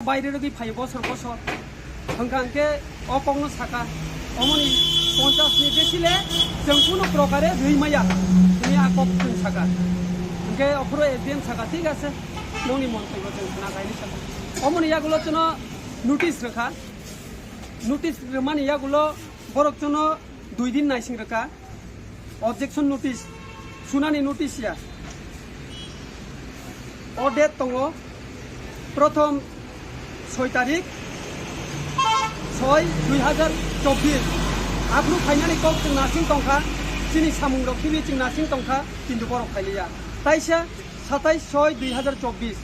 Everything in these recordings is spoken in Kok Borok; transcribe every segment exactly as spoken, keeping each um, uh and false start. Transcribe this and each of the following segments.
baire rwgwi phaio bosor bosor. Hwnkha hwnkhe o kokno saka, omoni ponchas ni besi le chwng kunu prokare rwi maya hwnwi a kok chwng saka. Hwnkhe ophuru S D M saka, "Thik ache, nongni montoi bo chwng khna khaini," saka. Omoni yagulo chwngno notice rwkha, notice rwmani yagulo borok chwngno dui din naising rwkha, objection notice, sunani notice ya. O date tongo, prothom soi tarik, soi dui hazar chobbish. Aphuru phainani kok chwng nasing tongkha, chini samung rok khibi chwng nasing tongkha, kintu borok phailiya. Taisa satais soi dui hazar chobbish.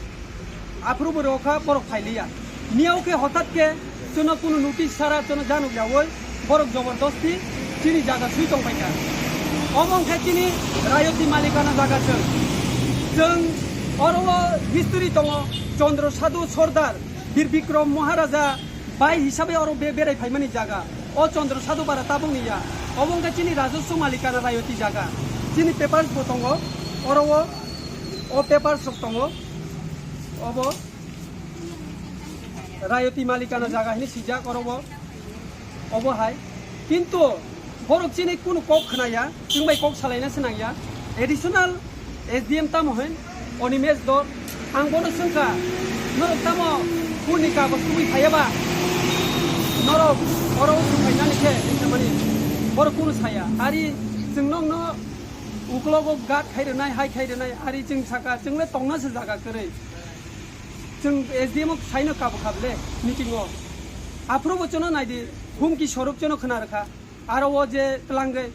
Aphuru bo rokha borok phailiya. Miyao khe hotat khe chwngno kunu notice sara chwngno januk yaui borok jobordosti chini jaga sui tongpaikha. Omo wngkha chini rayoti malikana jaga chwng. Chwng oro o history tongo, Chandra Sadhu Sordar Bir Bikram Maharaja bai hisabe oro be-, berai phaimani jaga. O Chandra Sadhu Para tabukni ya. Obo wngkha chini rajaswa malikana rayoti jaga. Chini papers bo tongo. Oro o, o papers rok tongo. Obo rayoti malikana jaga hini sijak oro o. Obo hai. Kintu borok chini kunu kok khna ya, chwng bai kok salaina se nang ya. Additional S D M tamo hwn, Animesh Dor, ang bono swngkha, norok tamo hurni kagoj kubui phaiya ba? Norok oro o swngkhainani khe, hinmani borok kunu saya. Ari chwng nokno uklogo gat khai rwnai, hai khai rwnai, ari chwng saka, chwng le tongna se jaga kwrwi. Chwng S D M o saino kabo kha bele meeting o. Aphuru bo chwngno naidi, humki sorok chwngno khna rwkha. Aro o je twlangwi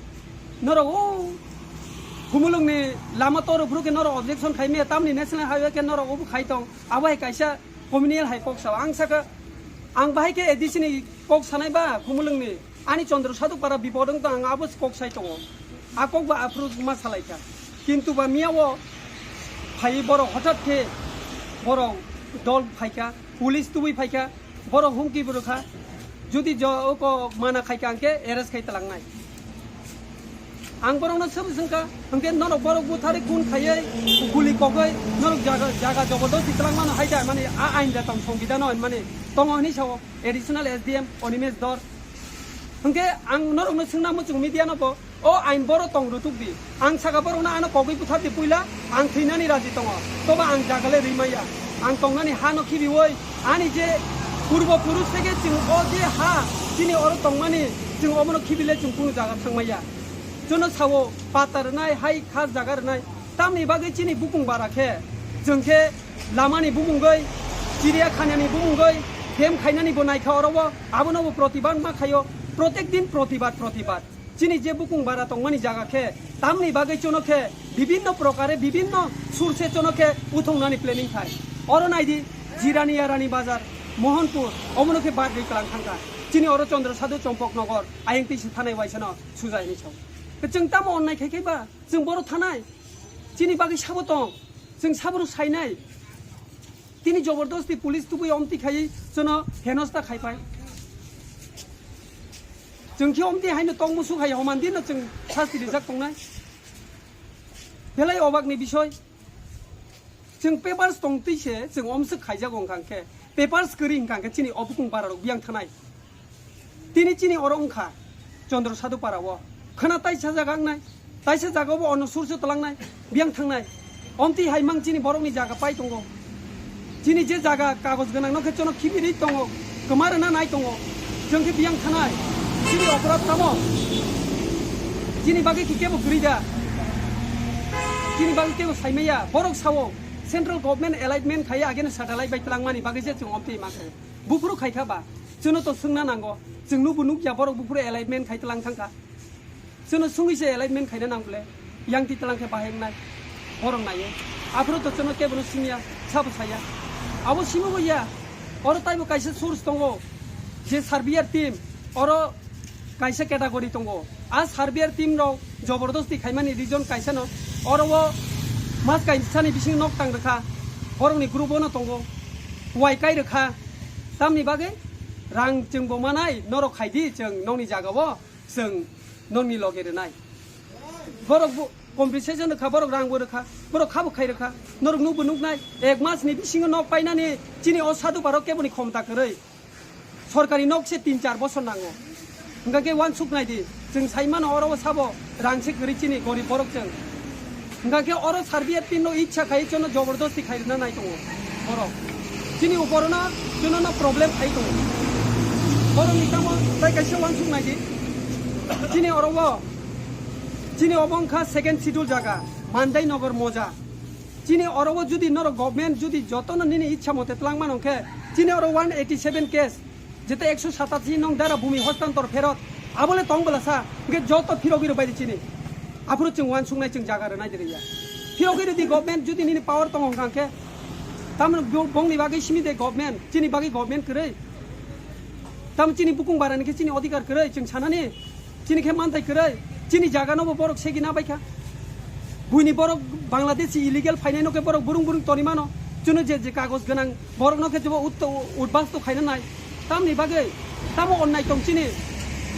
norok o Khumulwngni lama tor phuru khe norok objection khai maya, tamni national highway khe norok obo khai tong, abo hai kaisa communal hai kok sao. Ang saka, ang bahai khe A D C ni kok sanai ba Khumulwngni, ani Chandra Sadhu Para bipod wng tong, ang abo kok sai tongo. A kok ba aphuru ma salai kha. Kintu ba miya o phai borok hothat khe borok dol phai kha, police tubui phai kha. Borok humki bo rwkha, jodi jo-, oko mana khai kha, hwnkhe arrest khai twlangnai. Ang borokno swbwi swngkha, hwnkhe norok borok butharwi khun khaiwi guli kogwi norok jaga, jaga jobordosti twlangmano hai da, mani a ain da tong songbidano, mani tongo hwnwi sao additional S D M Animesh Dor. Hwnkhe ang norokno swngna muchung media no bo, o ain boro tong rwtuk di. Ang saka borokno ano kogwi buthardi puila, ang thwinani raji tongo. Toba ang jaga le rwi maya. Ang tongnani ha no khibiwi, ani je purbo purush theke chwng o je ha chini oro tongmani, chwng obono khibile chwng kunu jaga thangmaya. Chwngno sao pata rwnai, hai khas jaga rwnai. Tamni bagwi chini bukung bara khe, chwng khe lamani bumungwi, chiriyakhanani bumungwi, dam khainani bo naikha oro o, abono bo protibad ma khaio, protek din protibad, protibad. Chini je bukung bara tongmani jaga khe, tamni bagwi chwngno khe bibinno prokare, bibinno source chwngno khe uthungnani planning khai. Oro naidi, Jirani Yarani Bazar, Mohanpur, omono khe bagwi tlang thangkha. Chini oro Chandra Sadhu Chompok Nogor, ayang twi se thanai waisano sujai hinwi sao. Chwng tamo onnai khai khai ba? Chwng boro thanai. Chini bagwi sabo tong. Chwng sabono sainai. Tini jobordosti police tubui omti khai chwngno henosta khai pai. Chwng khe omti haino tong musuk hai homan dinno chwng sasti rijak tongnai. Belai obakni bisoi. Chwng papers tongtwi se chwng omswk khaijago wngkha hwnkhe, papers kwrwi wngkha hwnkhe chini obukung bararok biyang thanai. Tini chini oro wngkha Chandra Sadhu Para o. Khwna taisa jaga wngnai, taisa jaga obo ono source tlangnai, biyang thangnai. Omtwi hai mang chini borokni jaga pai tongo. Chini je jaga kagoj gwnang no khe chwngno khibi rwi tongo, kwma rwna nai tongo. Chwng khe biyang thanai. Chini oporad tamo? Chini bagwi khe kebo kwrwi da? Chini bagwi kebo saimaya. Borok sao, central government alignment khai ageno satellite bai twlangmani bagwi se chwng omtwi ma khe. Buphuru khai kha ba? Chwngno to swngna nango. Chwng nubo nukya borok buphuru alignment khai twlang thangkha. Chwngno swngwi se alignment khaina nang bole. Yang ti twlang khe bahai wngnai. Borok naiyo. Aphuru to chwngno kebono swngya, sabo saya. Abo simi bo ya. Oro taibo kaisa source tongo. Je surveyor team, oro kaisa category tongo. A surveyor team rok jobordosti khaimani reason kaisa no. Oro o mas kaisani bising nok tang rwkha. Borokni group o no tongo. Wai kai rwkha. Tamni bagwi rang chwng bo manai, norok khai di, chwng nokni jaga o chwng nokni loge rwnai. Borok bo compensation rwkha, borok rang bo rwkha. Borok khabo khai rwkha. Norok nukbo nuknai, ek mas ni bisingo nok painani chini o Sadhu Parok keboni khomta kwrwi. Sorkari nok se tin char bosor nango. Hingkha khe uansuk nai di, chwng sai mano oro o sabo rang se kwrwi chini gorib borok chwng. Hingkha khe oro Serbia team no ichha khai chono jobordosti khai rwna nai tongo borok. Chini upor no chono no problem khai tongo. Borok ni tamo tai kaisa uansuk nai di. Chini oro o, chini obo wngkha second schedule jaga, Mandai Nagar Moja. Chini oro o jodi norok government jodi jotono nini ichha mote twlang mano khe, chini oro one eighty seven case, jete ekso satashi nong dara bhumi hostantor pherot, abole tong bwlasa, hingke joto phirogwi rwbai di chini. Aphuru chwng uansuknai chwng jaga rwnai di rwya. Phirogwi rwdi government jodi nini power tongo hwnkha khe, tamoni bo-, bongni bagwi simi de government, chini bagwi government kwrwi. Tamo chini bukung barani khe chini odhikar kwrwi, chwng sanani. Chini khe manthai kwrwi, chini jaga no bo borok segi na baikha. Buini borok Bangladeshi illegal phainai no khe borok burung burung toni mano. Chwno je je kagoj gwnang borok no khe jebo ut-, utbas to khaina nai. Tamni bagwi, tamo onnai tong chini.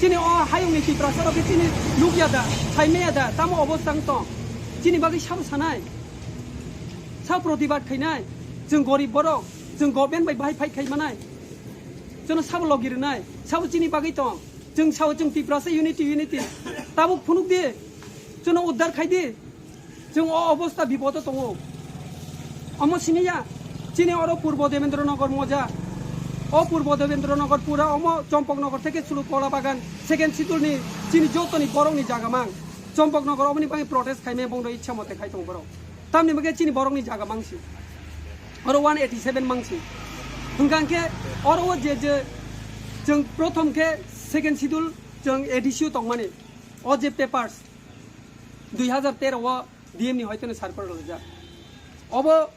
Chini o hayung ni Tiprasa rok khe chini nukya da, phaimaya da, tamo obostha wng tong. Chini bagwi sabo sanai. Sa protibad khainai. Chwng gorib borok, chwng government bai bahai fight khai manai. Chwno sabo logi rwnai, sabo chini bagwi tong. Chwng sao chwng Tiprasa unity, unity. Tabuk phunuk di. Chwno uddar khai di. Chwng o obostha bipodo tongo. Omo siniya, chini oro Purbo Devendra Nagar Moja. O Purbo Devendra Nagar pura omo Chompok Nagar theke chwlu Kola Bagan, second schedule ni chini jotoni borok ni jaga mang. Chompok Nagar oboni bagwi protest khai me bongdo ichha mote khai tong borok. Tamni bagwi chini borok ni jaga mangsi. Oro one eighty seven mangsi. Hwnkha khe oro o je je chwng prothom khe second schedule chwng A D C o tongmani. O je papers dui hazar tero o D M ni hoiteno circular rwjak. Obo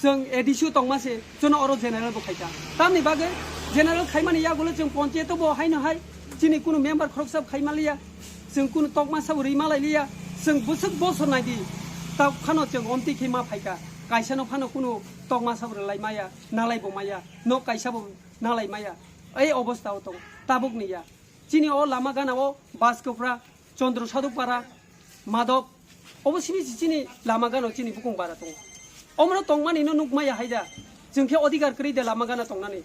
chwng A D C o tongma se, chwngno oro general bo khaikha. Tamni bagwi general khaimani yagulo chwng ponchayat o bo haino hai chini kunu member khoroksa khai maliya, chwng kunu tokma sabo rwi malai liya, chwng bwswk bosor nai di, ta phano chwng omtwi khe ma phaikha. Kaisa no phano kunu tokma sabo rwlai maya, nalai bo maya, nok kaisa bo nalai maya. Ei obostha o tong tabuk ni ya. Chini o lama gana o Baskopra, Chandra Sadhu Para, Madhop, obo simi si chini lama gana o chini bukung bara tongo. Omono tongmani no nukmaya haida. Chwng khe odhikar kwrwi de lama gana tongnani.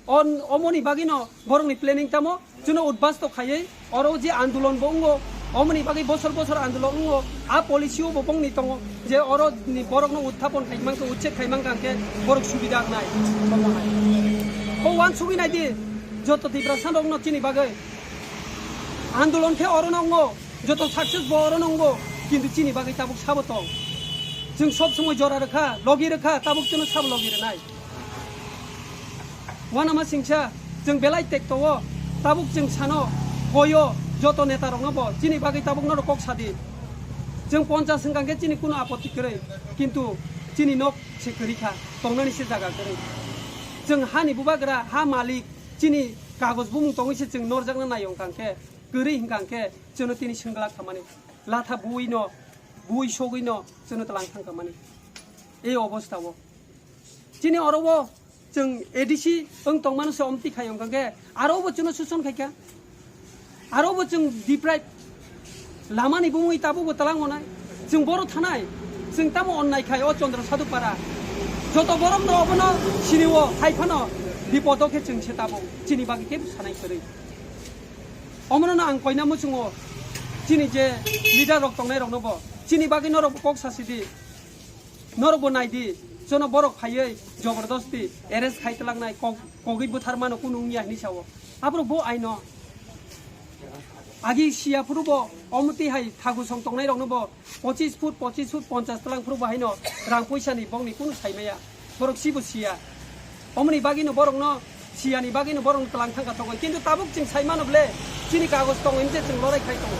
On, omoni bagwi no borok ni planning tamo, chwngno udbas to khaiwi, oro je andolon bo wngo, omoni bagwi bosor bosor andolon wngo, a policy o bo bongni tongo, je oro ni borok no uthapon khai mankha, uchchek khai mankha khe borok subida wngnai. O uansugwi nai di, joto Tiprasa rok no chini bagwi. Andolon khe oro no wngo, joto success bo oro no wngo, kintu chini bagwi tabuk sabo tong. Chwng sob somoi jora rwkha, logi rwkha, tabuk chwngno sabo logi rwnai. Uanama singsa, chwng belai tekto o, tabuk chwng sano, koyo, joto neta rokno bo, chini bagwi tabuk norok kok sadi. Chwng ponchas hwnkha khe chini kunu apotti kwrwi, kintu chini nok se kwrwi kha, tongnani se jaga kwrwi. Chwng hani bubagra, ha malik, chini kagoj bumung tongwi se chwng norjakna nai wngkha khe, kwrwi hwnkha khe chwngno tini swngla khamani. Latha buino, bui sogwino chwngno tlang thang khamani. Ei obostha o. Chini oro o chwng A D C wng tongmano se omtwi khai wngkha khe aro bo chwngno suson khaikha. Aro bo chwng deprive lamani bumui tabuk bo talang onai. Chwng boro thanai. Chwng tamo onnai khai o Chandra Sadhu Para. Joto borok no obono sini o hai phano bipodo khe chwng se tabuk. Chini bagwi kebo sanai kwrwi. Omono no ang koina muchungo chini je leader rok tongnai rokno bo. Chini bagwi norok bo kok sasidi. Norok bo nai di, jono borok phaiwi jobordosti arrest khai twlangnai, kok-, kogwi bwthar mano kunu wngya hinwi sao. Aborok bo aino. Agi siya phuru bo omtwi hai thagu song tongnai rokno bo pochis foot, pochis foot, ponchas twlang phuru bo haino rang poisa ni bokni kunu sai maya. Borok sibo siya. Omoni bagwino borokno siyani bagwino borokno twlang thangkha thogwi. Kintu tabuk chwng sai mano ble, chini kagoj tongo hinwi je chwng lorai khai tongo.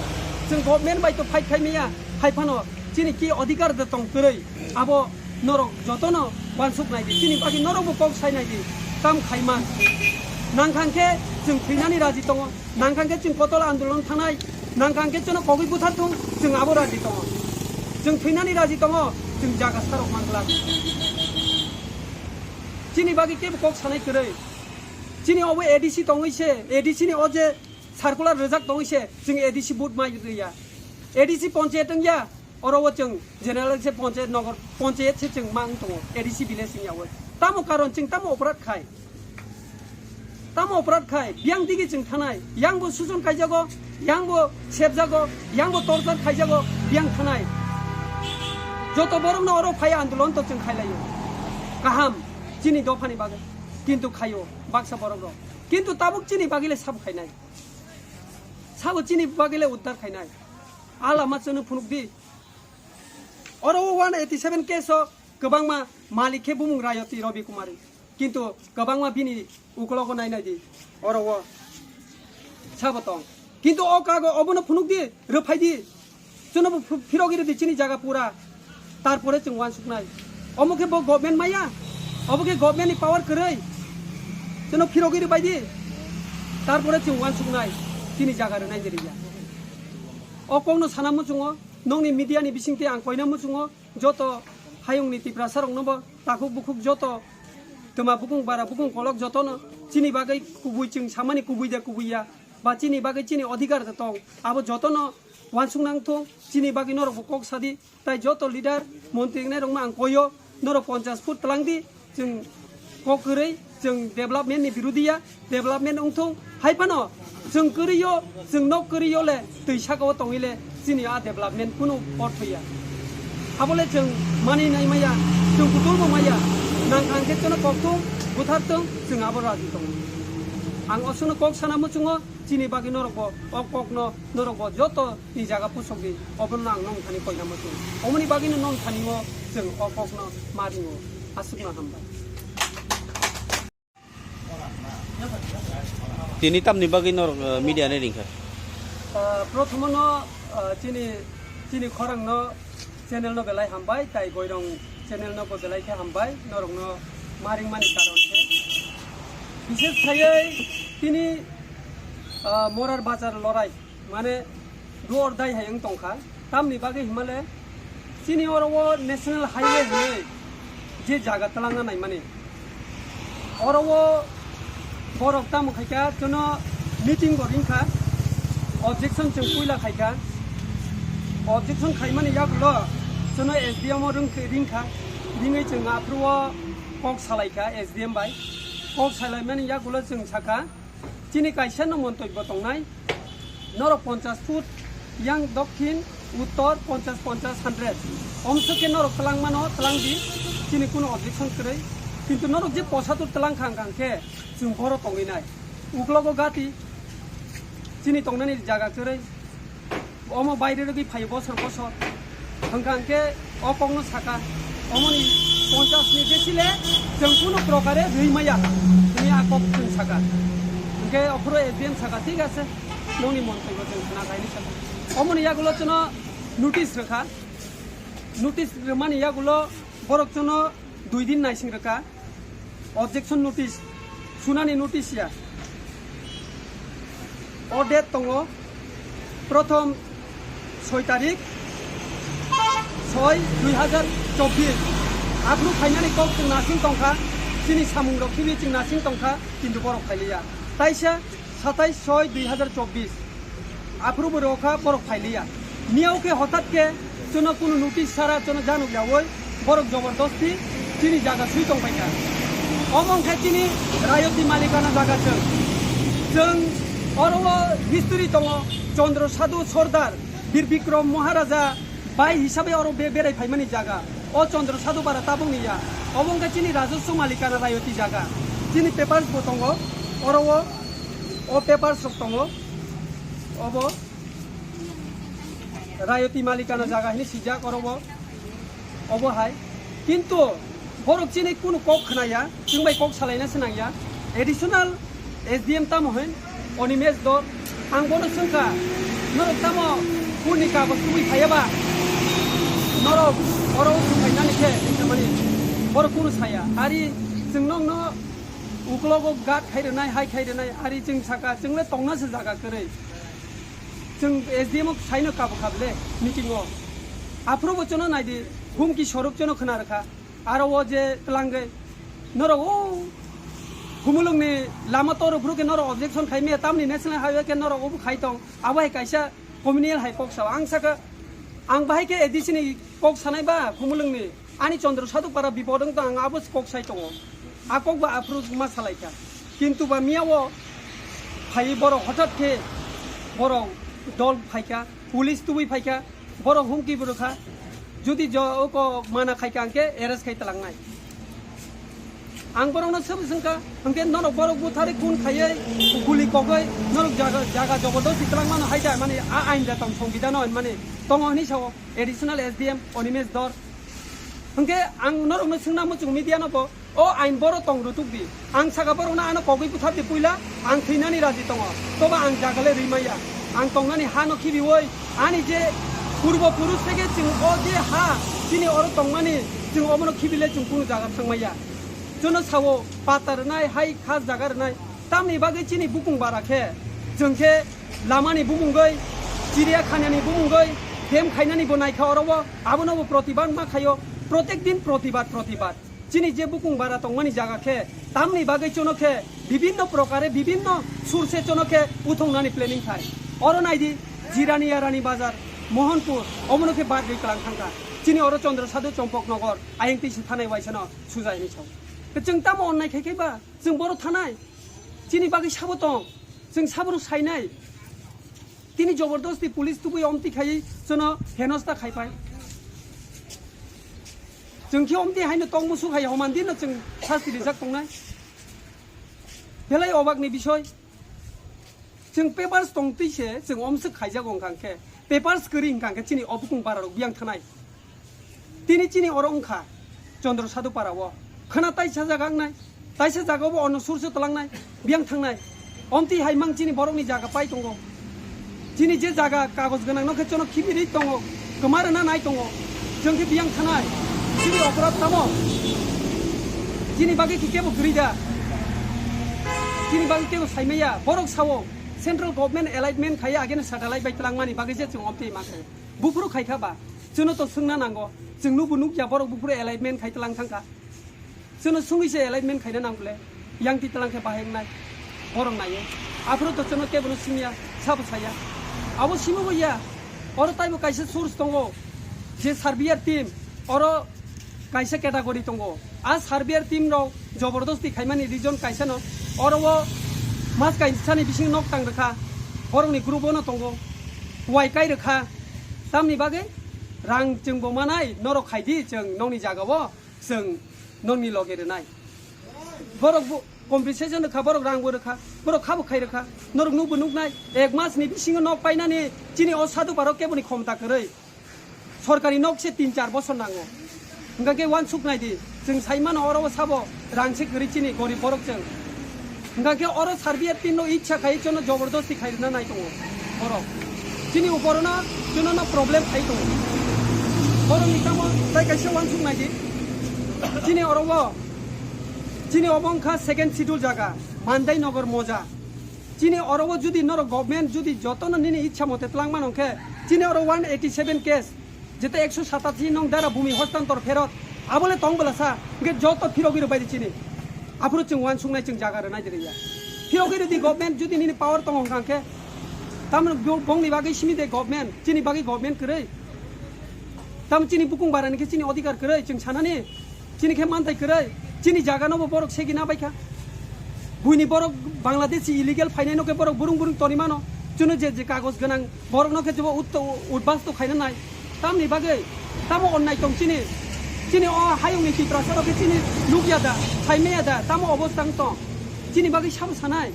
Chwng government bai to fight khai maya, hai phano chini ki odhikar de tong kwrwi. Abo norok jotono uansuk nai di. Chini bagwi norokbo kok sai nai di. Tam khai man. Nangkha khe chwng thwinani raji tongo. Nangkha khe chwng kotol andolon thangnai, nangkha khe chwngno kogwi buthar thung, chwng abo raji tongo. Chwng thwinani raji tongo, chwng jaga sarok man glak. Chini bagwi kebo kok sanai kwrwi. Chini obo A D C tongwi se, A D C ni o je circular rwjak tongwi se, chwng A D C vote mai rwya. A D C ponchayat wngya, Oro o chwng general se ponchayat nogo, ponchayat se chwng mang tongo, A D C village wng yawi. Tamo karon chwng tamo oporad khai? Tamo oporad khai? Biyang digi chwng thanai, yang bo sujon kaijago, yang bo sebjago, yang bo torchar khaijago, biyang thanai. Joto borok no oro phai andolon to chwng khailaio. Kaham, chini dophani bagwi. Kintu khaio, baksa borok rok. Kintu tabuk chini bagwi le sabo khainai. Sabo chini bagwi le uddar khainai. A lama chwngno phunuk di. Oro o one eighty seven case o kwbangma malik khe bumung Rayoti Robi Kumari. Kintu kwbangma bini ukologo nai nai di. Oro o sabo tong. Kintu o kago obono phunuk di, rwphai di. Chwngno bo phu-, phirogwi rw di chini jaga pura. Tarpore chwng uansuknai. Omo khe bo government maya? Obo khe government ni power kwrwi? Chwngno phirogwi rwbai di. Tarpore chwng uansuknai. Chini jaga rwnai de rwya. O kokno sana muchungo, nongni media ni bisingtwi ang koina muchungo, joto hayungni Tiprasa rokno bo takhuk bukhuk joto twma bukung bara bukung kolok jotono chini bagwi kubui chwng samani kubui de kubui ya, ba chini bagwi chini odhikar de tong, abo jotono uansuk nang thung, chini bagwi norok bo kok sadi, tai joto leader, montri wngnai rokno ang koyo, norok ponchash foot tlang di, chwng kok kwrwi, chwng development ni birodi ya, development wngthung, hai phano chwng kwrwi o, chwng nok kwrwi o le, twi saka o tongwi le, chini a development kunu ortho ya. Abo le chwng mani nai maya, chwng kutul bo maya, nang kha hwnkhe chwngno kok thung, buthar thung, chwng abo raji tongo. Ang oswkno kok sana muchungo, chini bagwi norok bo, o kokno norok bo joto ni jaga pusok di, obono ang nong thani koina muchung. Omoni bagwino nong thani o chwng o kokno ma ringo. Aswkno hambai. Tini tamni bagwi norok, eh, media ni ringkha? Ah, prothomo no, ah, chini, chini khorang no channel no belai hambai, tai Goirong channel no bo belai khe hambai, norok no ma ringmani karon khe. Bishes khaiwi tini, ah, Morar Bazar lorai. Mane do or die hai wng tongkha. Tamni bagwi himale chini oro o national highway hinwi je jaga twlangna naimani. Oro o borok tamo khaikha, chwngno meeting bo ringkha, objection chwng puila khaikha. Objection khaimani yagulo chwngno S D M o ringkha, ringwi chwng aphuru o kok salaikha S D M bai. Kok salaimani yagulo chwng sakha, chini kaisa no montobyo tongnai, norok ponchash foot yang dokhin uttor ponchash, ponchash, hundred. Omsok khe norok twlang mano, twlang di, chini kuno objection kwrwi. Kintu norok je posatur twlang kha hwnkha hwnkhe chwng boro tongwi nai. Uklogo gati, chini tongnani jaga kwrwi. Omo baire rwgwi phaio bosor bosor. Hwnkha hwnkhe o kokno saka, omoni ponchash ni besi le chwng kuno prokare rwi maya hwnwi a kok chwng saka. Hwnkhe ophuru S D M saka, "Thik ase, nongni montobyo chwng khna khaini," saka. Omoni yagulo chwngno notice rwkha. Notice rwmani yagulo borok chwngno dui din naising rwkha. Objection notice, sunani notice ya. O date tongo, prothom soi tarik, soi dui hazar chobbish. Aphuru phainani kok chwng nasing tongkha, chini samung rok khibi chwng nasing tongkha, kintu borok phailiya. Taisa satais soi dui hazar chobbish. Aphuru bo rokha borok phailiya. Miyao khe hotat khe chwngno kunu notice sara chwngno januk yawi borok jobordosti chini jaga sui tongpaikha. Omo wngkha chini Rayoti malikana jaga chwng. Chwng oro o history tongo, Chandra Sadhu Sordar, Bir Bikram Maharaja, bai hisabe oro be-, berai phaimani jaga. O Chandra Sadhu Bara tabukni ya. Obo wngkha chini Rajaswa Malikana Rayoti jaga. Chini papers bo tongo. Oro o, o papers rok tongo. Obo Rayoti Malikana jaga hini sijak oro o. Obo hai. Kintu borok chini kunu kok khna ya, chwng bai kok salaina se nang ya. Additional S D M tamo hwn, Animesh Dor, ang bono swngkha, norok tamo purni kagoj tubui phaiya ba? Norok oro swngkhainani khe, mani, borok kunu saya. Ari chwng nokno uklogo gat khai rwnai, hai khai rwnai, ari chwng saka, chwng le tongna se jaga kwrwi. Chwng S D M o saino kabo kable meeting o. Aphuru bo chwngno naidi, humki swaruk chwngno khna rwkha. Aro o je twlangwi norok o humulungni lama toro phuru khe norok objection khai maya, tamni national highway khe norok obo khai tong, abo hai kaisa communal hai kok sao. Ang saka Ang bahai khe A D C ni kok sanai ba Khumulwng ni, ani Chandra Sadhu para bipod wng tong, ang abo kok sai tongo. A kok ba aphuru ma salai kha. Kintu ba miya o phai borok hothat khe borok dol phai kha, police tubui phai kha, borok humki bo rw kha. Jodi jo-, o kok mana khai kha, ang khe arrest khai talangnai. Ang borokno sobo swngkha, hwnkhe norok borok buthari khun khaiwi, guli kogwi, norok jaga, jaga jobordosti twlangmano hai da, mani a ain da tong, songbidano hinmani tongo hinwi sao additional S D M Animesh Dor. Hwnkhe ang norokno swngna muchung media no bo, o ain boro tong rutuk di. Ang saka borokno ano kogwi buthardi puila, ang thwinani raji tongo, toba ang jagale rwi maya. Ang tongnani ha no khibiwi, ani je purbo purush theke chwng o je ha, chini oro tongmani, chwng obono khibile chwng kunu jaga thangmaya. Jono sao pata rwnai, hai khas jaga rwnai. Tamni bagwi chini bukung bara khe, chwng khe lamani bumungwi, chiriya khanani bumungwi, dam khainani bo naikha oro o, abono bo protibad ma khaio, protek din protibad, protibad. Chini je bukung bara tongmani jaga khe, tamni bagwi chono khe bibinno prokare, bibinno source chono khe uthungnani planning khai. Oro naidi, Jirania Rani Bazar, Mohanpur, omono khe bad rwi kwlang thangkha. Chini oro Chandra Sadhu Chompok Nogor, ayang twi se thanai waisano sujai hinwi sao. Chwng tamo onnai khai khai ba? Chwng boro thanai. Chini bagwi sabo tong. Chwng sabono sainai. Tini jobordosti police tubui omti khai chono henosta khai pai. Chwng khe omti haino tong musu khai homan din no chwng sasti rijak tongnai. Belai obak ni bisoi. Chwng papers tong twi se chwng omswk khaijak wng kha khe, papers kwrwi wng kha khe chini o bukung bara rok biyang thanai. Tini chini oro wngkha Chandra Sadhu para o. Khana taisa jaga wngnai, taisa jaga bo ono surso twlangnai, biyang thangnai. Omti hai mang chini borokni jaga pai tongo. Chini je jaga kagoj gwnang no khe chono khibirwi tongo, kwma rwna nai tongo. Chwng khe biyang thanai. Chini oporad tamo? Chini bagwi khe kebo kwrwi da? Chini bagwi kebo saimaya. Borok sao central government alignment khai ageno satellite bai twlangmani bagwi je chwng omti ma khe. Buphuru khai kha ba? Chwngno to swngna nango. Chwng nubo nukya borok buphuru alignment khai twlang thang kha. Chwngno swngwi se alignment khaina nang bole. Yang ti twlang khe bahai wngnai. Borok naiyo. Aphuru to chwngno kebono swngya, sabo saya. Abo simi bo ya. Oro taibo kaisa source tongo. Je surveyor team, oro kaisa category tongo. A surveyor team rok jobordosti khaimani region kaisa no. Oro o mas kaisani bisingo nok tang rwkha. Borokni group o no tongo. Wai kai rwkha. Tamni bagwi rang chwng bo manai, norok khai di, chwng nokni jaga o chwng nokni loge rwnai. Borok bo compensation rwkha, borok rang bo rwkha, borok khabo khai rwkha. Norok nukbo nuknai, ek mas ni bisingo nok painani chini o sadhu parok keboni khomta kwrwi. Sorkari nok se tin char bosor nango. Hwnkha khe uansuk nai di, chwng sai mano oro o sabo rang se kwrwi chini gorib borok chwng. Hwnkha khe oro surveyor team no ichha khai chwngno jobordosti khai rwna nai tongo borok. Chini upor no chwngno no problem khai tongo. Borok ni tamo tai kaisa uansuk nai di. Chini oro o, chini obo wngkha second schedule jaga, Mandai Nagar Moja. Chini oro o jodi norok government jodi jotono nini ichha mote twlang mano khe, chini oro one eighty seven case, jete ekso satashi nong dara bhumi hostantor pherot, abole tong bwlasa, hwnkhe joto phirogwi rwbai di chini. Aphuru chwng uansuknai, chwng jaga rwnai de rwya. Phirogwi rwdi government, jodi nini power tongo hwnkha khe, tamni bo-, bongni bagwi simi de government, chini bagwi government kwrwi. Tam chini bukung barani khe chini odhikar kwrwi, chwng sanani. Chini khe manthai kwrwi, chini jaga no bo borok segina bai kha. Buini borok Bangladeshi illegal phainai no khe borok burung burung toni mano. Chwngno je je kagoj gwnang borok no khe jebo utto-, udbasto khaina nai. Tamni bagwi, tamo onnai tong chini? Chini o hayung ni Tiprasa rok khe chini nukya da, saimaya da, tamo obostha wng tong? Chini bagwi sabo sanai?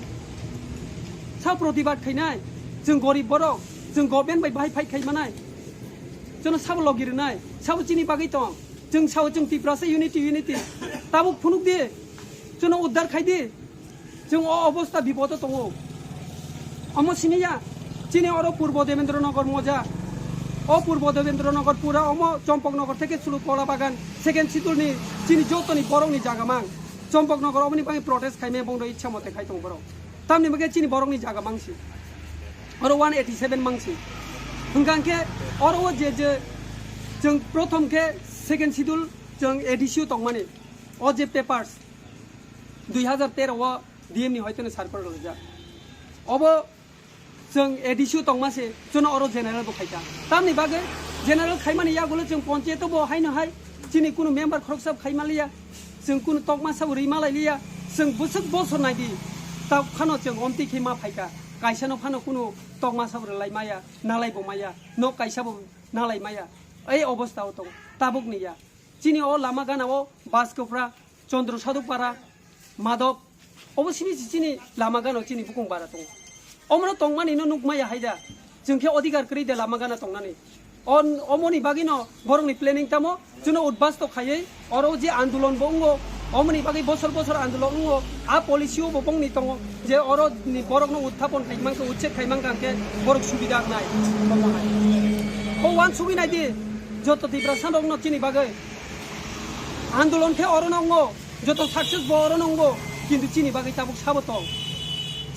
Sabo protibad khainai? Chwng gorib borok, chwng government bai bahai fight khai manai? Chwngno sabo logi rwnai? Sabo chini bagwi tong? Chwng sao chwng Tiprasa unity, unity. Tabuk phunuk di. Chwngno uddar khai di. Chwng o obostha bipodo tongo. Omo siniya, chini oro Purbo Debendra Nagar Moja. O Purbo Debendra Nagar pura omo Chompok Nagar theke Sulu Kola Bagan, second schedule ni chini jotoni borokni jaga mang. Chompok Nagar oboni bagwi protest khaimaya bongdo ichha mote khai tong borok. Tamni bagwi chini borokni jaga mangsi. Oro one eighty seven mangsi. Hwnkha khe oro o je je chwng prothom khe second schedule chwng A D C o tongmani. O je papers dui hazar tero o D M ni hoiteno circular rwjak. Obo chwng A D C o tongma se, chwngno oro general bo khaikha. Tamni bagwi General khaimani yagulo chwng ponchayato bo haino hai chini kunu member khoroksa khai maliya, chwng kunu tokma sabo rwi malai liya, chwng bwswk bosor naidi, ta phano chwng omtwi khe ma phaikha, kaisano phano kunu tokma sabo rwlai maya, nalai bo maya, nok kaisa bo nalai maya, ei obostha o tong tabuk ni ya. Chini o lama gana o Baskopra, Chandra Sadhupara, Madhop, obo simi si chini lama gana o chini bukung bara tongo. Omono tongmani no nuk maya haida, chwng khe odhikar kwrwi de lama gana tongnani. On, omoni bagwi no borok ni planning tamo, chwngno udbasto khaiwi, oro je andolon bo wngo, omoni bagwi bosor bosor andolon wngo, a policy o bo bongni tongo, je oro ni borok no uthapon khai mankha, uchchek khai mankha hwnkhe borok subida wngnai, tongo hai. O wansugwi naidi, joto Tiprasa rok no chini bagwi. Andolon khe oro no wngo, joto success bo oro no wngo, kintu chini bagwi tabuk sabo tong.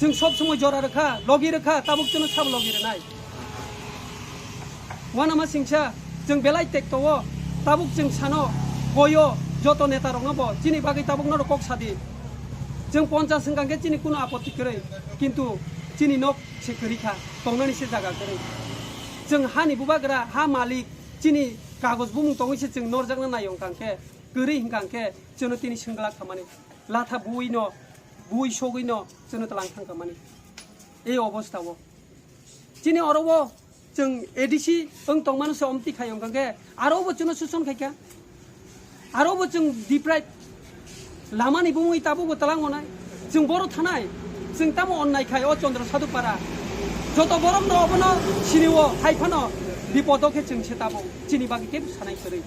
Chwng sob somoi jora rwkha, logi rwkha, tabuk chwngno sabo logi rwnai. Wanama singsa, chwng belai tekto o, tabuk chwng sano, boyo, joto neta rokno bo, chini bagwi tabuk norok kok sadi. Chwng ponchas hwnkha khe chini kunu apotti kwrwi, kintu chini nok se kwrwi kha, tongnani se jaga kwrwi. Chwng hani bubagra, ha malik, chini kagoj bumung tongwi se chwng norjakna nai hwnkha khe, kwrwi hwnkha khe chwngno tini swngla khamani. Latha buino, bui sogwino chwngno tlang thang khamani. Ei obostha o. Chini oro o chwng A D C wng tongmano se omtwi khai hwnkha khe aro bo chwngno suson khai kha. Aro bo chwng deprive lamani bumui tabuk bo tlang onai. Chwng boro thanai. Chwng tamo onnai khai o Chandra Sadhu Para. Joto borok no obono sini o hai phano bipodo khe chwng se tabuk. Chini bagwi kebo sanai kwrwi.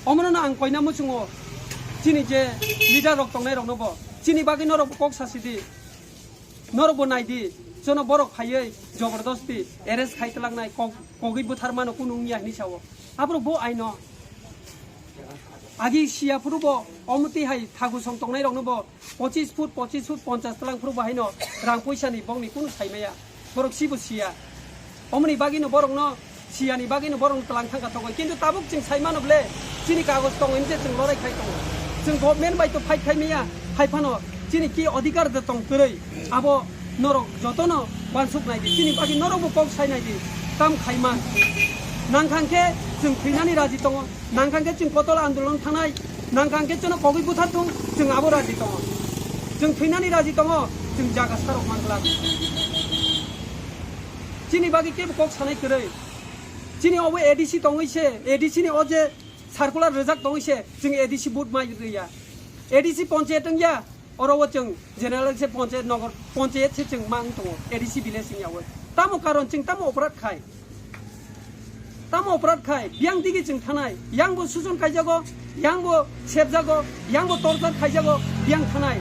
Omono no ang koina muchungo, chini je leader rok tongnai rokno bo, chini bagwi norok bo kok sasi di, norok bo nai di, jono borok phaiwi jobordosti arrest khai twlangna, kok, kogwi bwthar mano kunu wngya hinwi sao. Aborok bo aino agi siya phuru bo omotwi hai thagu song tongnai rokno bo pochis foot, pochis foot, ponchas twlang phuru bo haino rang puisa ni bongni kunu sai maya. Borok sibo siya. Omoni bagwino borokno siyani bagwino borokno twlang thangkha tongwi. Kintu tabuk chwng sai mano ble, chini kagoj tongo hinse chwng lorai khai tongo. Chwng government bai to fight khai maya, hai phano chini ki odhikar de tong kwrwi. Abo norok jotono wansuk nai di. Chini bagwi norok bo kok sai nai di. Tam khai man. Nang khang khe chwng thwinani raji tongo. Nang khang khe chwng kotol andolon thangnai, nang khang khe chwngno kogwi bwthar thung, chwng abo raji tongo. Chwng thwinani raji tongo, chwng jaga sarok man glak. Chini bagwi kebo kok sanai kwrwi. Chini obo A D C tongwi se, A D C ni o je circular rwjak tongwi se, chwng A D C vote mai rwya. A D C ponchayat wngya, oro o chwng general se ponchayat, nogor ponchayat se chwng mang tongo, A D C village wngya o. Tamo karon chwng tamo oporad khai? Tamo oporad khai, biyang digi chwng thanai, yang bo sujon kaijago, yang bo sepjago, yang bo torchar khaijago, biyang thanai.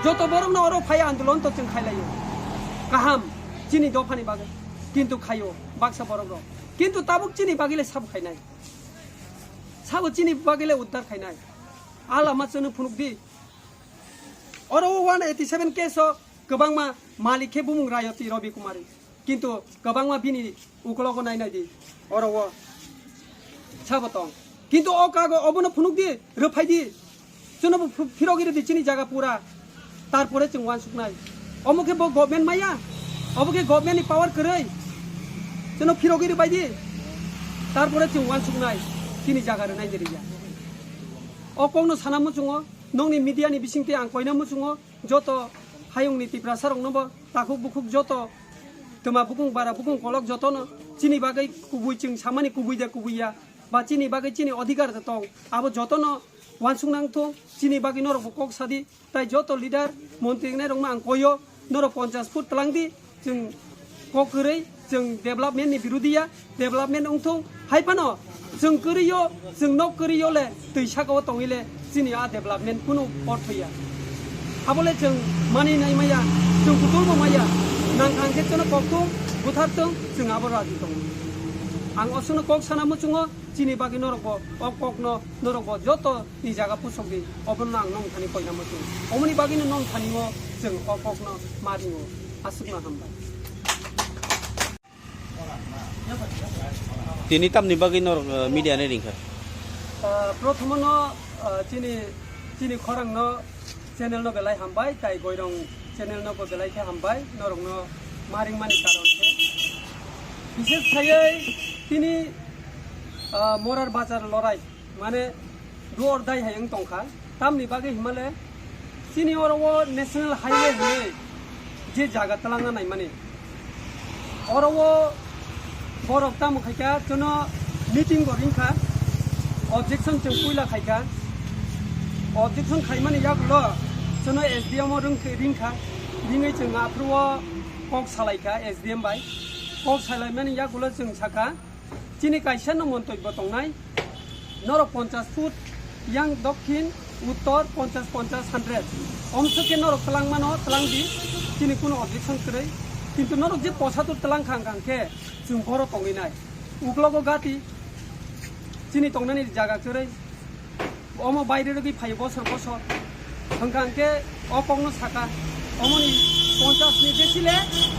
Joto borokno oro phai andolon to chwng khailaio. Kaham, chini dophani bagwi. Kintu khaio, baksa borok rok. Kintu tabuk chini bagwi le sabo khainai. Sabo chini bagwi le uddar khainai. A lama chwngno phunuk di. Oro o one eighty seven case o kwbangma malik khe bumung Rayoti Robi Kumari. Kintu kwbangma bini ukologo nai nai di. Oro o sabo tong. Kintu o kago obono phunuk di, rwphai di. Chwngno bo phu-, phirogwi rwdi chini jaga pura. Tarpore chwng wansuknai. Omo khe bo government maya? Obo khe government ni power kwrwi? Chwngno phirogwi rwbai di. Tarpore chwng wansuknai. Chini jaga rwnai de rwya. O kokno sana muchungo, nokni media ni bisingtwi ang koina muchungo, joto hayungni Tiprasa rokno bo takhuk bukhuk joto twma bukung bara bukung kolok jotono chini bagwi kubui chwng samani kubui de kubui ya, ba chini bagwi chini odhikar de tong, abo jotono wansuk nang thung, chini bagwi norok bo kok sadi, tai joto leader, montri wngnai rokno ang koyo, norok ponchas foot tlang di, chwng kok kwrwi, chwng development ni birodhi ya, development wngthung, hai phano chwng kwrwi o, chwng nok kwrwi o le twi saka o tongwi le chini a development kunu ortho ya. Abo le chwng mani nai maya, chwng kutul bo maya, nang khang khe chwngno kok thung, buthar thung, chwng abo raji tongo. Ang oswkno kok sana muchungo, chini bagwi norok bo o kokno, norok bo joto ni jaga pusok di, obono ang nong thani koina muchung. Omoni bagwino nong thani o chwng o kokno ma ringo. Aswkno hambai. Tini tamni bagwi norok, eh, media ni ringkha? Ah, prothomono, ah, chini, chini khorangno channel no belai hambai, tai Goirong channel no bo belai khe hambai, norokno ma ringmani karon khe. Bishes khaiwi tini, ah, Morar Bazar lorai, mane do or die hai wng tongkha. Tamni bagwi himale chini oro o National Highway hinwi je jaga twlangna naimani. Oro o borok tamo khaikha, chwngno meeting bo ringkha, objection chwng puila khaikha. Objection khaimani yagulo chwngno S D M o ringkha, ringkha, ringwi chwng aphuru o kok salaikha S D M bai. Kok salaimani yagulo chwng sakha, chini kaisa no montobyo tongnai, norok ponchash foot yang dokhin uttor ponchash ponchash hundred. Omsok khe norok twlangmano twlang di, chini kuno objection kwrwi. Kintu norok je posatur twlang kha hwnkha hwnkhe chwng boro tongwi nai. Uklogo gati, chini tongnani jaga kwrwi. Omo baire rwgwi phaio bosor bosor. Hwnkha hwnkhe o kokno saka, omoni ponchash ni besi le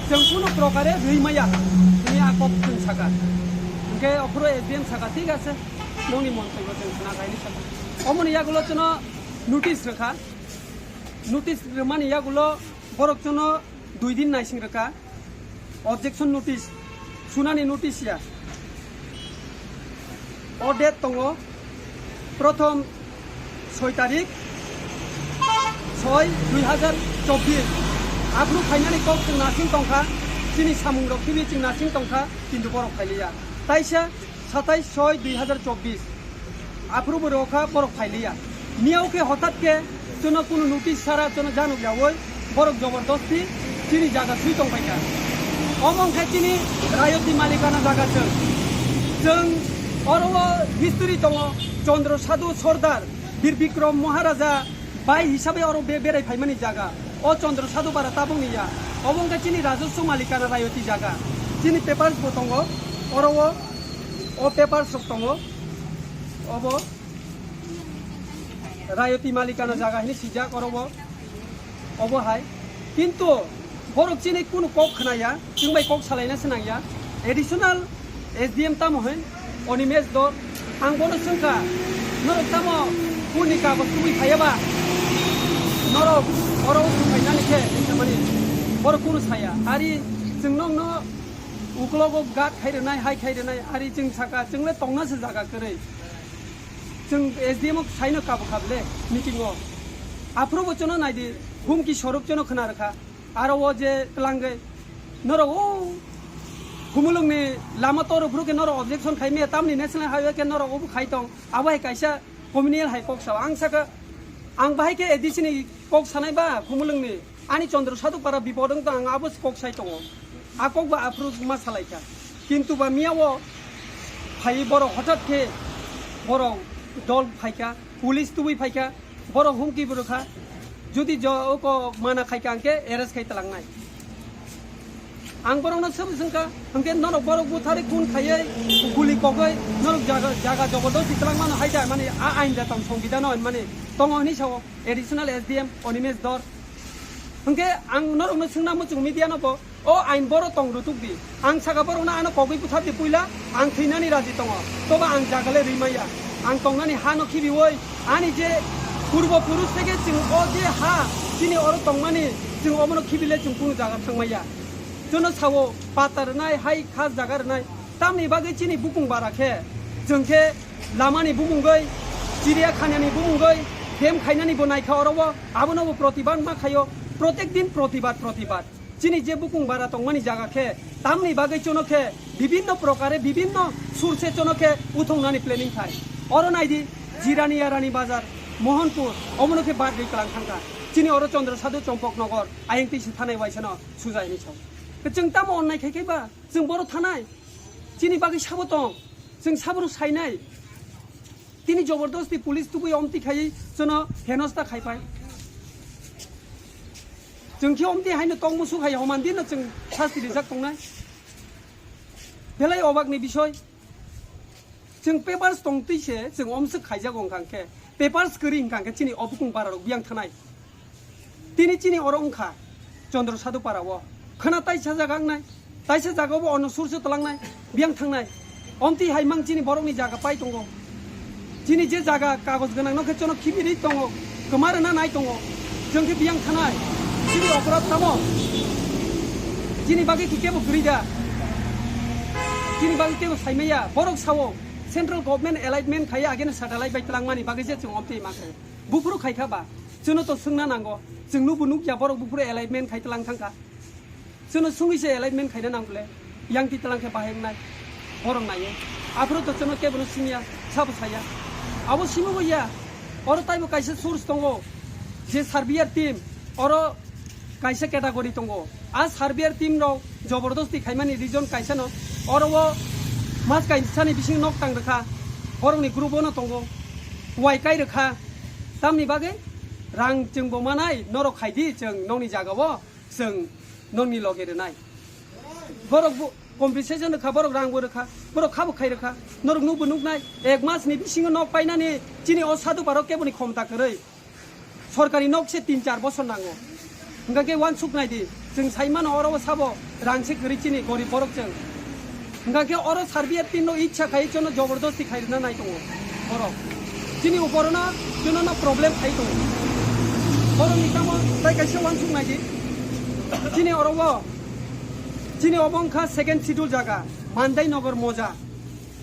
chwng kunu prokare rwi maya hwnwi a kok chwng saka. Hwnkhe ophuru S D M saka, "Thik ache, nongni montobyo chwng khna khaini," saka. Omoni yagulo chwngno notice rwkha. Notice rwmani yagulo borok chwngno dui din naising rwkha. Objection notice, sunani notice ya. O date tongo, prothom soi tarik, soi dui hazar chobbish. Aphuru phainani kok chwng nasing tongkha, chini samungrok khibi chwng nasing tongkha, kintu borok phailiya. Taisa satais soi dui hazar chobbish. Aphuru bo rokha borok phailiya. Miyao khe hotat khe chwngno kunu notice sara chwngno janok yaui borok jobordosti chini jaga sui tongpaikha. Omo wngkha chini rayoti malikana jaga chwng. Chwng oro o history tongo, Chandra Sadhu Sordar, Bir Bikram Maharaja bai hisabe oro be-, berai phaimani jaga. O Chandra Sadhu Para tabukni ya. Obo wngkha chini rajoswa malikana rayoti jaga. Chini papers bo tongo, oro o, o papers rok tongo. Obo rayoti malikana jaga hini sijak oro o. Obo hai. Kintu borok chini kunu kok khna ya, chwng bai kok salaina se nang ya. Additional S D M tamo hai, Animesh Dor, ang bono swngkha, norok tamo kuni kagoj tubui phaiya ba? Norok oro uthum phainani khe, mani, borok kunu saya. Ari chwng nokno uklogo gat khai rwnai, hai khai rwnai, ari chwng saka, chwng le tongna se jaga kwrwi. Chwng S D M o saino kabo kha ble meeting o. Aphuru bo chwngno nai di, humki sorok chwngno khna rwkha. Aro o je twlangwi norok o Khumulwngni lama tor phuru khe norok objection khai maya, tamni National Highway khe norok obo khai tong. Abo hai kaisa communal hai kok sao. Ang saka, ang bahai khe A D C ni kok sanai ba Khumulwngni. Ani Chandra Sadhu Para bipod wng tong, ang abo se kok sai tongo. A kok ba aphuru ma salai kha. Kintu ba miya o phai borok hothat khe borok dol phai kha, police tubui phai kha, borok humki bo rw kha. Jodi jo-, oko mana khai kha, hwnkhe arrest khai twlangnai. Ang borokno sabo swngkha, hwnkhe norok borok butharwi khun khaiwi guli kogwi norok jaga, jaga jobordosti twlangmano hai da, mani a ain da tong, songbidano hinmani tongo hinwi sao additional S D M Animesh Dor. Hwnkhe ang norokno swngna muchung media no bo, o ain boro tong rutuk di. Ang saka borokno ano kogwi buthardi puila, ang thwinani raji tongo. Tobo ang jagale rwi maya. Ang tongnani ha no khibiwi, ani je purbo purush theke chwng o je ha, chini oro tongmani, chwng obono khibile chwng kunu jaga thangmaya. Chwngno sao pata rwnai, hai khas jaga rwnai. Tamni bagwi chini bukung bara khe, chwng khe lamani bumungwi, chiriya khanani bumungwi, dam khainani bo naikha oro o, abono bo protibad ma khaio, protek din protibad, protibad. Chini je bukung bara tongmani jaga khe, tamni bagwi chwngno khe bibinno prokare, bibinno source chwngno khe uthungnani planning khai. Oro naidi, Jirani Yarani Bazar, Mohanpur, omono khe bad rwi kwlang thangkha. Chini oro Chandra Sadhu Chompok Nogor, ayang twi se thanai waisano sujai hinwi sao. Chwng tamo onnai khai khai ba? Chwng boro thanai. Chini bagwi sabo tong. Chwng sabono sainai. Tini jobordosti police tubui omti khaiwi chwngno henosta khai pai. Chwng khe omti haino tong musuk hai homan dino chwng sasti rijak tongnai. Belai obakni bisoi. Chwng papers tongtwi se chwng omswk khaijago wngkha hwnkhe, papers kwrwi wngkha hwnkhe chini o bukung bararok biyang thanai. Tini chini oro wngkha Chandra Sadhu Para o. Khwna taisa jaga wngnai, taisa jaga bo ono source twlangnai, biyang thangnai. Omti hai mang chini borokni jaga pai tongo. Chini je jaga kagoj gwnang no khe chwngno khibirwi tongo, kwma rwna nai tongo. Chwng khe biyang thanai, chini oporad tamo? Chini bagwi khe kebo kwrwi da? Chini bagwi teibo saimaya, borok sao central government alignment khaiya ageno satellite bai twlangmani bagwi je chwng omtwi ma khe. Buphuru khaikha ba, chwngno to swngna nango, chwng nubo nukya borok buphuru alignment khai twlang thangkha. Chwngno swngwi se alignment khaina nang bole, yang ti twlang khe bahai wngnai, borok naiyo. Aphuru to chwngno kebono simiya, sabo saya. Abo simibo ya, oro taibo kaisa source tongo, je surveyor team, oro kaisa category tongo. A surveyor team rok jobordosti khaimani reason kaisa no, oro o mas kaisani bising nok tang rwkha, borokni group o no tongo, wai kai rwkha. Tamni bagwi rang chwng bo manai, norok khaidi chwng nokni jaga o chwng nokni loge rwnai. Borok bo compensation rwkha, borok rang bo rwkha, borok khabo khai rwkha, norok nukbo nuknai, ek mas ni bisingo nok painani chini o sadhu parok keboni khomta kwrwi. Sorkari nok se tin char bosor nango. Hingkha khe uansuk nai di, chwng sai mano oro o sabo rang se kwrwi chini gorib borok chwng. Hingkha khe oro surveyor team no ichha khai chwngno jobordosti khai rwna nai tongo borok. Chini upor no chwngno no problem khai tongo. Borok ni tamo tai kaisa uansuk nai di. Chini oro o, chini obo wngkha second schedule jaga, Mandai Nagar Moja.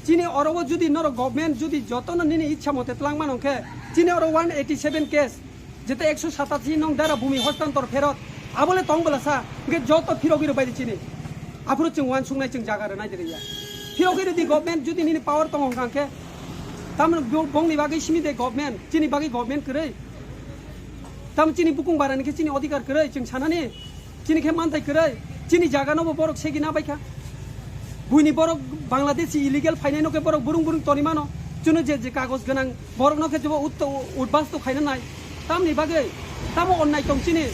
Chini oro o judi norok government judi jotono nini ichha mote twlang mano khe, chini oro one eighty seven case, jete ekso satashi nong dara bhumi hostantor pherot, abole tong bwlasa, hingke joto phirogwi rwbai di chini. Aphuru chwng uansuknai chwng jaga rwnai de rwya. Phirogwi rwdi government judi nini power tongo hwnkha khe, tamni bo-, bongni bagwi simi de government, chini bagwi government kwrwi. Tam chini bukung barani khe chini odhikar kwrwi chwng sanani. Chini khe manthai kwrwi, chini jaga no bo borok segina bai kha. Buini borok Bangladeshi illegal phainai no khe borok burung burung toni mano. Chwngno je je kagoj gwnang borok no khe jebo utto-, utbasto khaina nai. Tamni bagwi, tamo onnai tong chini.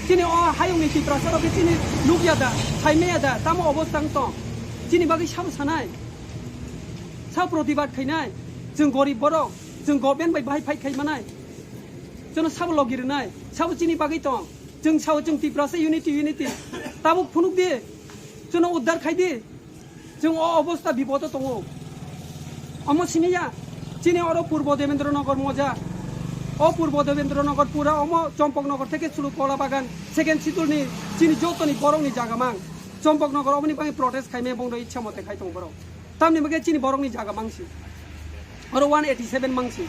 Chini o hayung ni Tiprasa rok khe chini nukya da, saimaya da, tamo obostha wng tong. Chini bagwi sabo sanai. Sabo protibad khainai. Chwng gorib borok, chwng government bai bahai fight khai manai. Chwngno sabo logi rwnai, sabo chini bagwi tong. Chwng sao chwng Tiprasa unity, unity. Tabuk phunuk di, chwngno uddar khai di. Chwng o obostha bipodo tongo. Omo siniya, chini oro Purbo Devendra Nagar Moja. O Purbo Devendra Nagar pura omo Chompok Nagar theke chwlu Kola Bagan, second schedule ni chini jotoni borokni jaga mang. Chompok Nagar oboni bagwi protest khaimaya bongdo ichha mote khai tong borok. Tamni bagwi chini borokni jaga mangsi. Oro one eighty seven mangsi.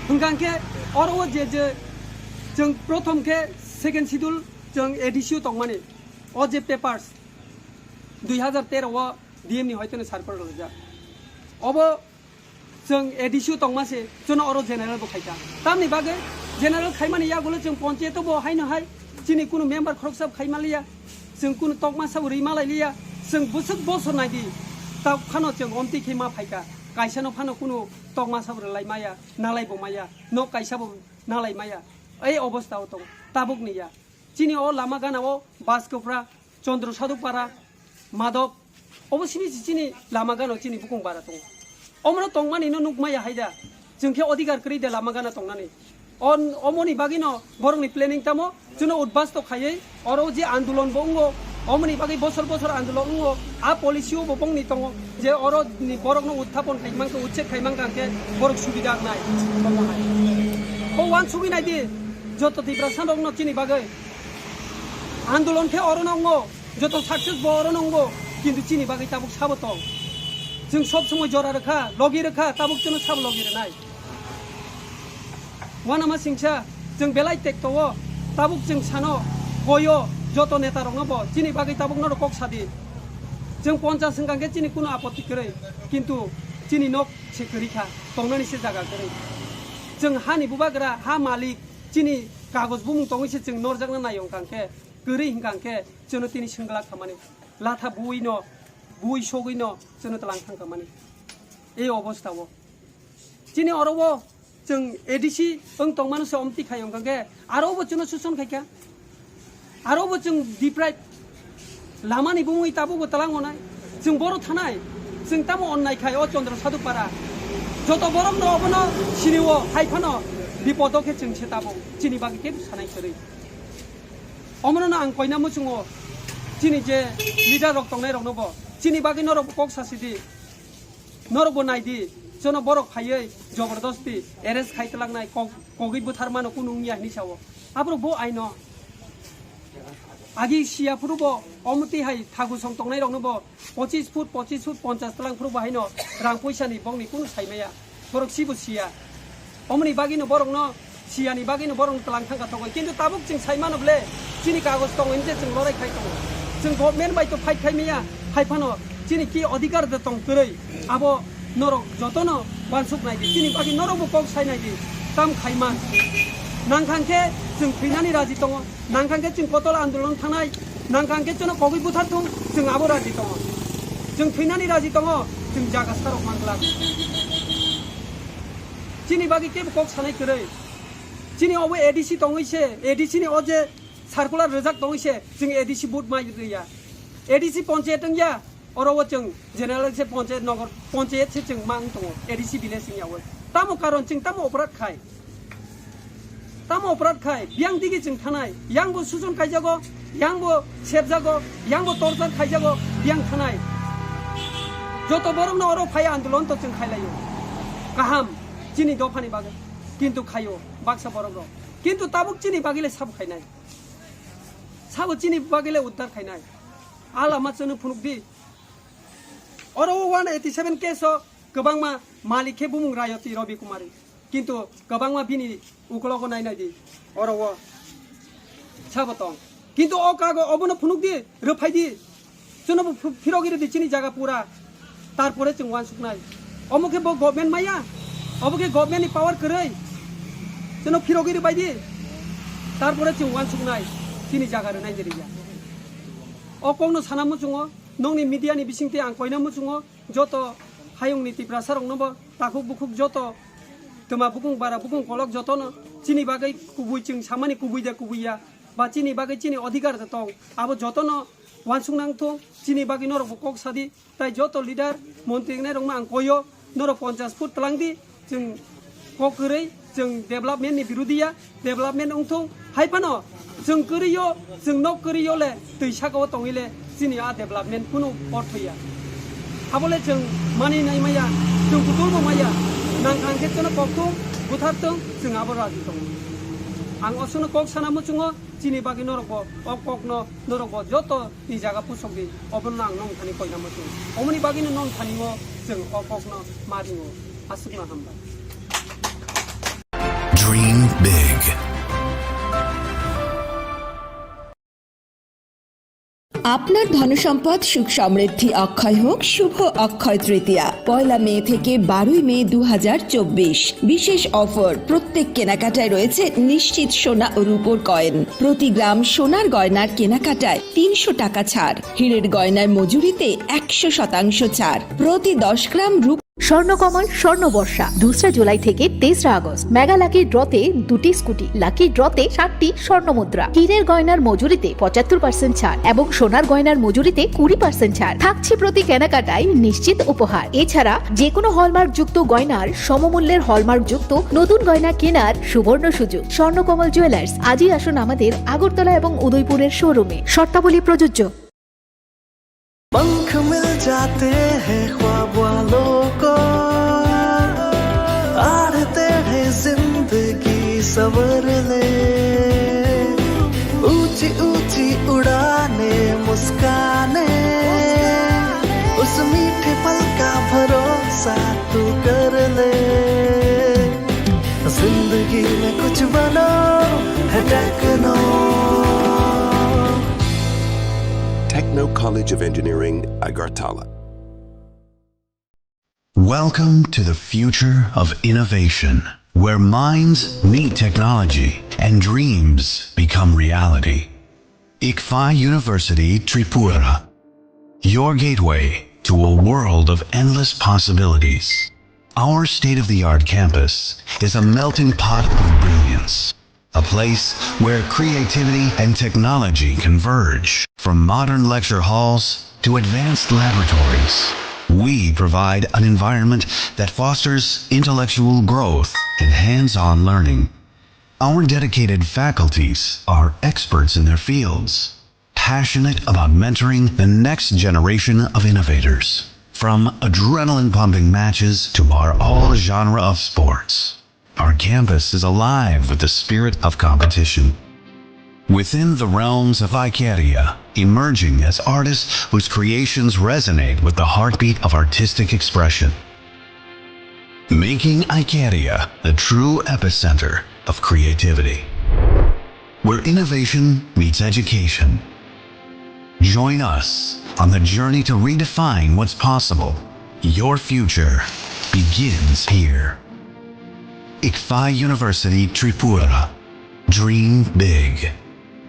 Hwnkha khe oro o je je chwng prothom khe second schedule chwng A D C o tongmani. O je papers dui hazar tero o D M ni hoiteno circular rwjak. Obo chwng A D C o tongma se chwngno oro general bo khaikha. Tamni bagwi general khaimani yagulo chwng ponchayat o bo haino hai chini kunu member khoroksa bo khaima liya. Chwng kunu tokma sabo rwi malai liya. Chwng bwswk bosor naidi. Tok phano chwng omtwi khe ma phaikha. Kaisa no phano kunu tokma sabo rwlai maya, nalai bo maya, nok kaisa bo nalai maya. Ei obostha o tong tabuk ni ya. Chini o lama gana o Baskopra, Chandra Sadhu Para, Madok, obo simi si chini lama gana o chini bukung bara tongo. Omono tongmani no nuk maya haida. Chwng khe odhikar kwrwi de lama gana tongnani. On, omoni bagwi no borokni planning tamo chwngno udbasto khaiwi oro je andolon bo wngo, omoni bagwi bosor bosor andolon wngo, a policy o bo bongni tongo je oro ni borokno uthapon khai mankha, uchchek khai mankha hwnkhe borok subida wngnai, omo hai. O uansugwi nai di, joto Tiprasa rokno chini bagwi andolon khe oro no wngo, joto success bo oro no wngo, kintu chini bagwi tabuk sabo tong. Chwng sob somoi jora rwkha, logi rwkha, tabuk chwngno sabo logi rwnai. Wanama singsa, chwng belai tekto o, tabuk chwng sano, boyo, joto neta rokno bo, chini bagwi tabuk norok kok sadi. Chwng ponchas hwnkha khe chini kunu apotti kwrwi, kintu chini nok se kwrwi kha, tongnani se jaga kwrwi. Chwng hani bubagra, ha malik, chini kagoj bumung tongwi se chwng norjakna naio hwnkha khe, kwrwi hwnkha khe chwngno tini swngla khamani, latha buino, bui sogwino chwngno tlang thang khamani. Ei obostha o. Chini oro o chwng A D C wng tongmano se omtwi khai wngkha khe aro bo chwngno suson khaikha. Aro bo chwng deprive lamani bumui tabuk bo talang onai. Chwng boro thanai. Chwng tamo onnai khai o Chandra Sadhu Para. Joto borok no obono sini o hai phano bipodo khe chwng se tabuk. Chini bagwi kebo sanai kwrwi. Omono no ang koina muchungo chini je leader rok tongnai rokno bo. Chini bagwi norok bo kok sasidi. Norok bo nai di, chwngno borok phaiwi jobordosti arrest khai twlaknai, kok-, kogwi bwthar mano kunu wngya hinwi sao. Aborok bo aino. Agi siya phuru bo omoti hai thagu song tongnai rokno bo pochis foot, pochis foot, ponchas tlang phuru bo haino rang poisa ni bokni kunu sai maya. Borok sibo siya. Omoni bagwino borokno siyani bagwino borokno tlang thangkha thogwi. Kintu tabuk chwng sai mano ble, chini kagoj tongo hinwi je chwng lorai khai tongo. Chwng government bai to fight khai maya, hai phano chini ki adhikar de tong kwrwi, abo norok jotono uansuk nai di. Chini bagwi norok bo kok sai nai di. Tam khai man. Nang thang khe chwng thwinani raji tongo. Nang thang khe chwng kotol andolon thangnai, nang thang khe chwngno kogwi buthar thung, chwng abo raji tongo. Chwng thwinani raji tongo, chwng jaga sarok man glak. Chini bagwi kebo kok sanai kwrwi. Chini obo A D C tongwi se, A D C ni o je circular rwjak tongwi se, chwng A D C vote mai rwya. A D C ponchayat wngya, oro o chwng general se ponchayat, nogor ponchayat se chwng ma wng tongo, A D C village wngya o. Tamo karon chwng tamo oporad khai? Tamo oporad khai, biyang digi chwng thanai, yang bo sujon kaijago, yang bo sepjago, yang bo torchar khaijago, biyang thanai. Joto borokno oro phai andolon to chwng khailaio. Kaham, chini dophani bagwi. Kintu khaio, baksa borok rok. Kintu tabuk chini bagwi le sabo khainai. Sabo chini bagwi le uddar khainai. A lama chwngno phunuk di. Oro o one eighty seven case o kwbangma malik khe bumung Rayoti Robi Kumari. Kintu kwbangma bini ukologo nai nai di. Oro o sabo tong. Kintu o kago obono phunuk di, rwphai di. Chwngno bo phu-, phirogwi rw di chini jaga pura. Tarpore chwng uansuknai. Omo khe bo government maya? Obo khe government ni power kwrwi? Chwngno phirogwi rw bai di. Tarpore chwng uansuknai. Chini jaga rwnai je rwya. O kokno sana muchungo, nokni media ni bisingtwi ang koina muchungo, joto hayungni Tiprasa rokno bo takhuk bukhuk joto twma bukung bara bukung kolok jotono chini bagwi kubui chwng samani kubui de kubui ya, ba chini bagwi chini adhikar de tong, abo jotono uansuk nang thung, chini bagwi norok bo kok sadi, tai joto leader, montri wngnai rokno ang koyo, norok ponchas foot tlang di, chwng kok kwrwi, chwng development ni birodi ya, development wngthung, hai phano chwng kwrwi o, chwng nok kwrwi o le twi saka o tongwi le chini a development kunu ortho ya. Abo le chwng mani nai maya, chwng kutul bo maya, nang kha hwnkhe chwngno kok thung, buthar thung, chwng abo raji tongo. Ang oswkno kok sana muchungo, chini bagwi norok bo o kokno norok bo joto ni jaga pusok di, obono ang nong thani koina muchung. Omoni bagwino nong thani o chwng o kokno ma ringo. Aswkno hambai. Dream big. আপনার ধনসম্পদ সুখ সমৃদ্ধি অক্ষয় হোক শুভ অক্ষয় তৃতীয়া, পয়লা মে থেকে বারোই মে দু হাজার চব্বিশ। বিশেষ অফার, প্রত্যেক কেনাকাটায় রয়েছে নিশ্চিত সোনা ও রূপোর কয়েন। প্রতি গ্রাম সোনার গয়নার কেনাকাটায় তিনশো টাকা ছাড়, হীরের গয়নার মজুরিতে একশো শতাংশ ছাড়, প্রতি দশ গ্রাম রূপ স্বর্ণকমল স্বর্ণবর্ষা, দোসরা জুলাই থেকে তেসরা আগস্ট। মেগা লাকি ড্রতে দুটি স্কুটি, লাকি ড্রতে সাতটি স্বর্ণ মুদ্রা, হীরের গয়নার মজুরিতে পঁচাত্তর পার্সেন্ট ছাড় এবং সোনার গয়নার মজুরিতে কুড়ি পার্সেন্ট ছাড় থাকছে। প্রতি কেনাকাটায় নিশ্চিত উপহার। এছাড়া যে কোনো হলমার্কযুক্ত গয়নার সমমূল্যের হলমার্কযুক্ত নতুন গয়না কেনার সুবর্ণ সুযোগ। স্বর্ণকমল জুয়েলার্স, আজই আসুন আমাদের আগরতলা এবং উদয়পুরের শোরুমে। শর্তাবলী প্রযোজ্য। पंख मिल जाते हैं ख्वाब वालों को, आड़ते हैं जिंदगी संवरने। ऊंची ऊंची उड़ाने, मुस्काने, उस मीठे पल का भरोसा तू कर ले। जिंदगी में कुछ बनो है techno. Techno College of Engineering, Agartala. Welcome to the future of innovation, where minds meet technology and dreams become reality. Ikfa University Tripura, your gateway to a world of endless possibilities. Our state-of-the-art campus is a melting pot of brilliance, a place where creativity and technology converge. From modern lecture halls to advanced laboratories, we provide an environment that fosters intellectual growth and hands-on learning. Our dedicated faculties are experts in their fields, passionate about mentoring the next generation of innovators. From adrenaline-pumping matches to our all-genre of sports, our campus is alive with the spirit of competition. Within the realms of Icaria, emerging as artists whose creations resonate with the heartbeat of artistic expression. Making Icaria the true epicenter of creativity, where innovation meets education. Join us on the journey to redefine what's possible. Your future begins here. Ikfa University Tripura. Dream big.